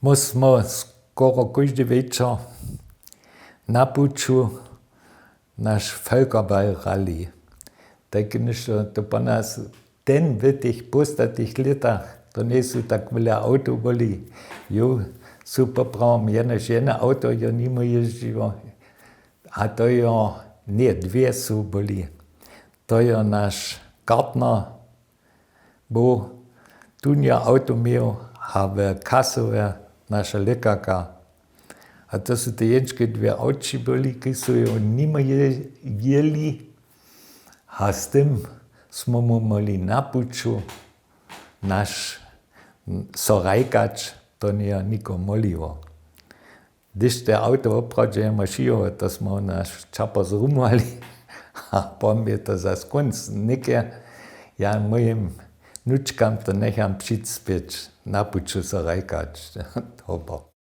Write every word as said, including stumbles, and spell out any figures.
My smo skoro kóždy wječor na puću naš Völkerball rally. Tak něšto to po nas ten w tych póstatych lětach, to njejsu tak wjele awtow byli. Jo, su poprawom jenož jedne awto jo nimo jězdźiło. A to jo, ně, dwě su byli. To jo naš Gartner był, tón jo awto měł, a w Kasowje naša lěkarka. A to su te jensčke dwě awči byli, ki su jo nimo jěli. A z tym smo mu móhli na puću naš so hrajkać, to njejo niko móhliło. Hdyž te awto woprawdźe jemu šiło, to smo naš čapo zrumowali. A po mje to zas kónc něke. Ja mójim wnučkam to njecham přic spěć na puću so hrajkać. Dobo.